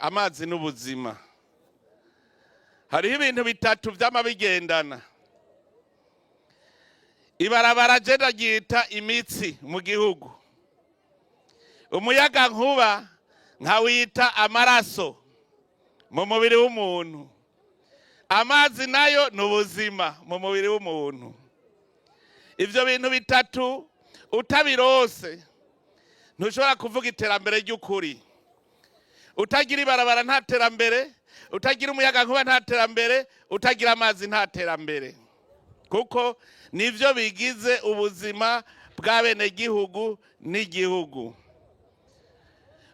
Amazi n'ubuzima. Hariho ibintu bitatu vyama bigendana. Ibarabara je ndaryita imitsi mu gihugu, umuyaga nkuba nkawita amaraso mu mubiri w'umuntu, amazi nayo ni ubuzima mu mubiri w'umuntu. Ivyo bintu bitatu utabirose ntushobora kuvuga iterambere ry'ukuri. Utagira ibarabara nta terambere, utagira umuyaga nkuba nta terambere, utagira amazi nta terambere, kuko nivyo bigize ubuzima bw'abenegihugu n'igihugu.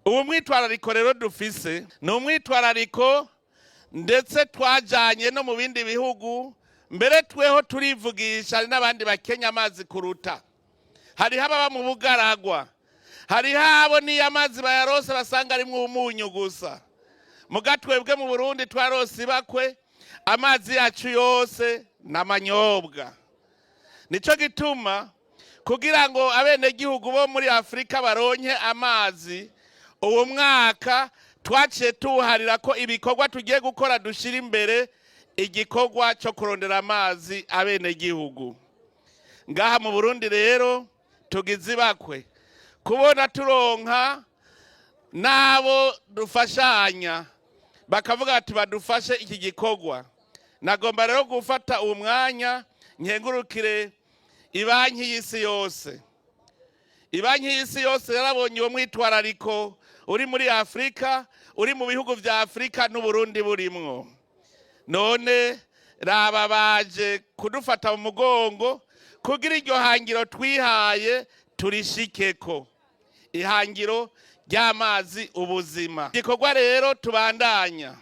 Ubu mwitwarariko rero dufise ni umwitwarariko ndetse twajanye no mu bindi bihugu. Mbere tweho turivugisha, hari n'abandi bakenya amazi kuruta. Hariho ababa mu bugaragwa, hariho abo niyo amazi bayarose basanga arimwo umunyu gusa. Muga twebwe mu Burundi twarose ibakwe, amazi yacu yose n'amanyobwa. Nico gituma kugira ngo abenegihugu bo muri Afurika baronke amazi, uwo mwaka twaciye tuwuharira ko ibikorwa tugiye gukora dushira imbere igikorwa cyo kurondera amazi abenegihugu. Ngaha mu Burundi rero tugize ibakwe kubona turonka n'abo dufashanya bakavuga ati badufashe iki gikorwa. Nagomba rero gufata uwo mwanya nkengurukire Ibanki y'Isi Yose. Ibanki y'Isi Yose yarabonye uwo mwitwarariko uri muri Afurika, uri mu bihugu vya Afurika n'Uburundi burimwo. None raba baje kudufata mu mugongo kugira iryo hangiro twihaye turishikeko, ihangiro ry'amazi ubuzima. Igikorwa rero tubandanya.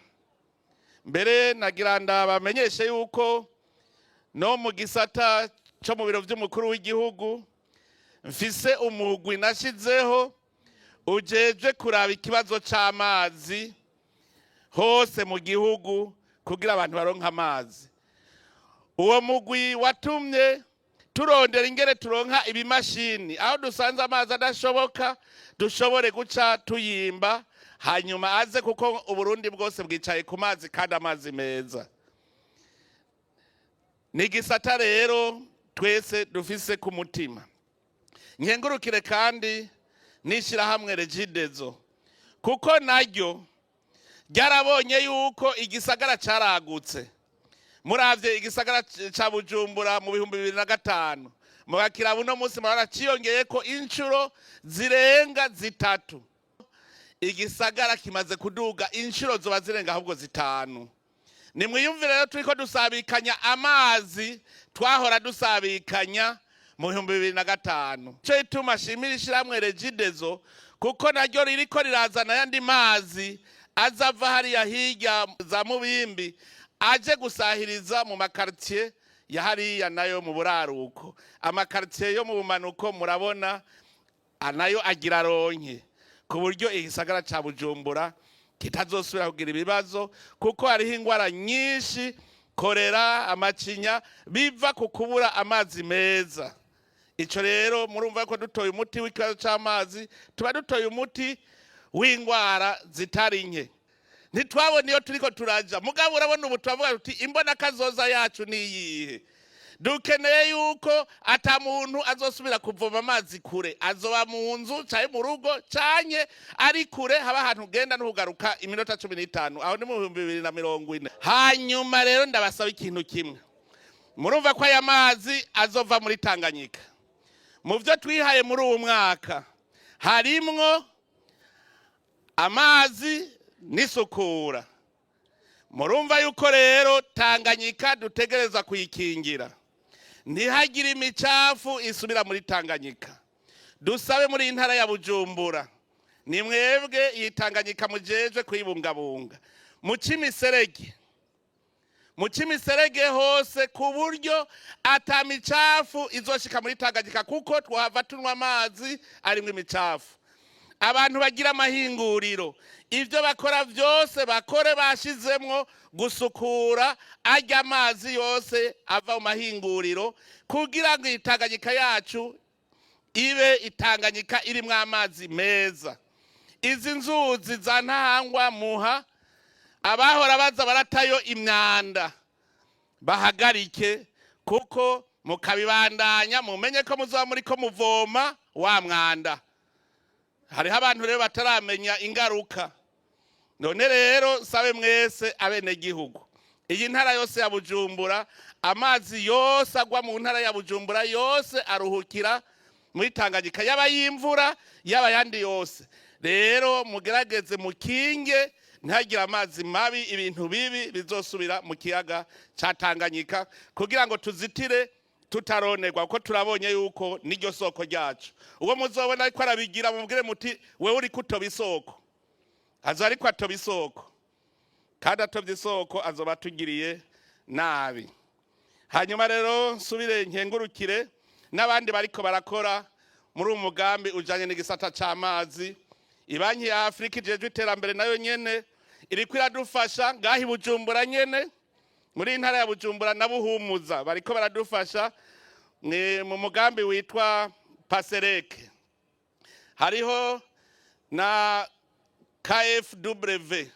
Mbere nagira ndabamenyeshe yuko no mu gisata cyo mu biro by'umukuru w'igihugu mfise umugwi nashizeho ujejwe kuraba ikibazo c'amazi hose mu gihugu kugira abantu baronke amazi. Uwo mugwi watumye turondera ingene turonka ibimashini, aho dusanze amazi adashoboka dushobore guca tuyimba hanyuma aze, kuko Uburundi bwose bwicaye ku mazi kandi amazi meza. Ni igisata rero twese dufise ku mutima. Nkengurukire kandi n'ishyirahamwe Regideso, kuko naryo ryarabonye yuko igisagara caragutse. Muravye igisagara ca Bujumbura mu 2005 mugakiraba uno munsi, murabona ciyongeyeko inshuro zirenga zitatu. Igisagara kimaze kuduga inshuro zoba zirenga ahubwo zitanu. Nimwiyumvire rero turiko dusabikanya amazi twahora dusabikanya mu 2005. Ico gituma ashimira ishirahamwe Regideso, kuko naryo ririko rirazana ayandi mazi azava hariya hirya za Mubimbi aje gusahiriza mu makartier ya hariya nayo mu buraruko. Amakartier yo mu bumanuko murabona nayo agira aronke, ku buryo igisagara ca Bujumbura kitazosubira kugira ibibazo, kuko hariho ingwara nyinshi, korera, amacinya, biva ku kubura amazi meza. Ico rero murumva ko dutoye umuti w'ikibazo c'amazi tuba dutoye umuti w'ingwara zitari nke. Ntitwabona iyo turiko turaja, mugabo urabona ubu turavuga tuti imbona kazoza yacu niyihe? Dukeneye yuko ata muntu azosubira kuvoma amazi kure, azoba mu nzu canke mu rugo canke ari kure, haba ahantu ugenda n'ukugaruka iminota 15. Aho ni mu 2040. Hanyuma rero ndabasaba ikintu kimwe. Murumva ko aya mazi azova muri Tanganyika. Mu byo twihaye muri uwu mwaka harimwo amazi n'isukura. Murumva yuko rero Tanganyika dutegereza kuyikingira, ntihagire imicafu isubira muri Tanganyika. Dusabe muri iyi ntara ya Bujumbura, ni mwebwe iyi Tanganyika mujejwe kuyibungabunga, muce imiserege, muce imiserege hose ku buryo ata micafu izoshika muri Tanganyika, kuko twahava tunywa amazi arimwo imicafu. Abantu bagira amahinguriro, ibyo bakora byose bakore bashizemwo gusukura arya amazi yose ava mu mahinguriro, kugira ngo Itanganyika yacu ibe Itanganyika irimwo amazi meza. Izi nzuzi za Ntahangwa, Muha, abahora baza baratayo imyanda bahagarike, kuko mukabibandanya mumenye ko muzoba muriko muvoma wa mwanda. Hariho abantu rero bataramenya ingaruka. None rero sabe mwese abenegihugu, iyi ntara yose ya Bujumbura, amazi yose agwa mu ntara ya Bujumbura yose aruhukira muri Tanganyika, yaba y'imvura, yaba yandi yose. Rero mugerageze mukinge ntihagire amazi mabi, ibintu bibi bizosubira mu kiyaga ca Tanganyika, kugira ngo tuzitire tutaronerwa, kuko turabonye yuko niryo soko ryacu. Uwo muzobona ariko arabigira, mubwire muti: "Wewe uriko utoba isoko." Aza ariko atoba isoko, kandi atobye isoko azoba atugiriye nabi. Hanyuma rero nsubire nkengurukire n'abandi bariko barakora muri uwo mugambi ujanye n'igisata c'amazi. Ibanki ya Afurika ijejwe iterambere nayo nyene iriko iradufasha ngaho i Bujumbura nyene, muri iyi ntara ya Bujumbura na Buhumuza, bariko baradufasha mu mugambi witwa PASEREC. Hariho na KfW,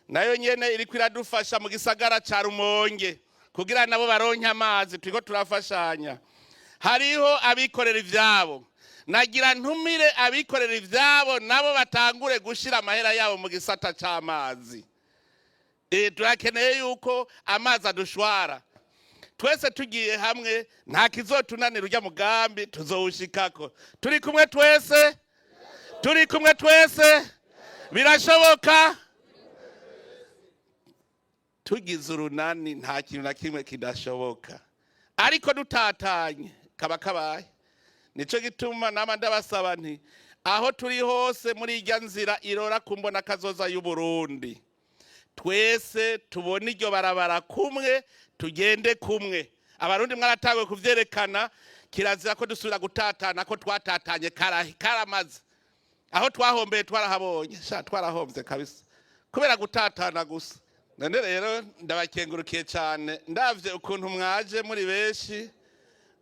nayo nyene iriko iradufasha mu gisagara ca Rumonge kugira nabo baronke amazi. Turiko turafashanya. Hariho abikorera ivyabo. Nagira ntumire abikorera ivyabo nabo batangure gushira amahera yabo mu gisata c'amazi. Turakeneye yuko amazi adushwara. Twese tugiye hamwe, nta kizotunanira. Urya mugambi tuzowushikako turi kumwe twese, turi kumwe twese. Birashoboka, tugize urunani nta kintu na kimwe kidashoboka, ariko dutatanye kaba kabaye. Nico gituma nama ndabasaba nti aho turi hose muri irya nzira irora kumbona kazoza y'Uburundi, twese tubone iryo barabara kumwe, tugende kumwe. Abarundi mwaratanguye kuvyerekana. Kirazira ko dusubira gutatana, ko twatatanye karamaze. Aho twahombeye twarahabonye sha, twarahombye kabisa kubera gutatana gusa. None rero ndabakengurukiye cyane. Ndavye ukuntu mwaje muri benshi,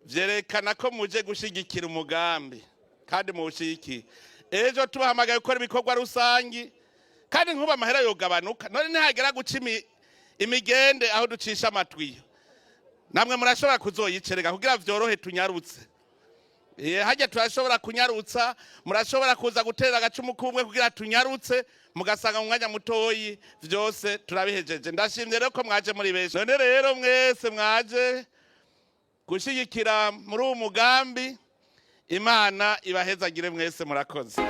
vyerekana ko muje gushigikira umugambi kandi muwushigikiye. Ejo tubahamagaye gukora ibikorwa rusangi, kandi nkuba amahera yogabanuka. None ntihagera guca imigende aho ducisha amatwiyo, namwe murashobora kuzoyicerega kugira vyorohe tunyarutse. Hajya turashobora kunyarutsa, murashobora kuza gutera agacumu kumwe kugira tunyarutse, mugasanga mu mwanya mutoyi vyose turabihejeje. Ndashimye rero ko mwaje muri benshi. None rero mwese mwaje gushyigikira muri uwo mugambi, Imana ibahezagire mwese. Murakoze.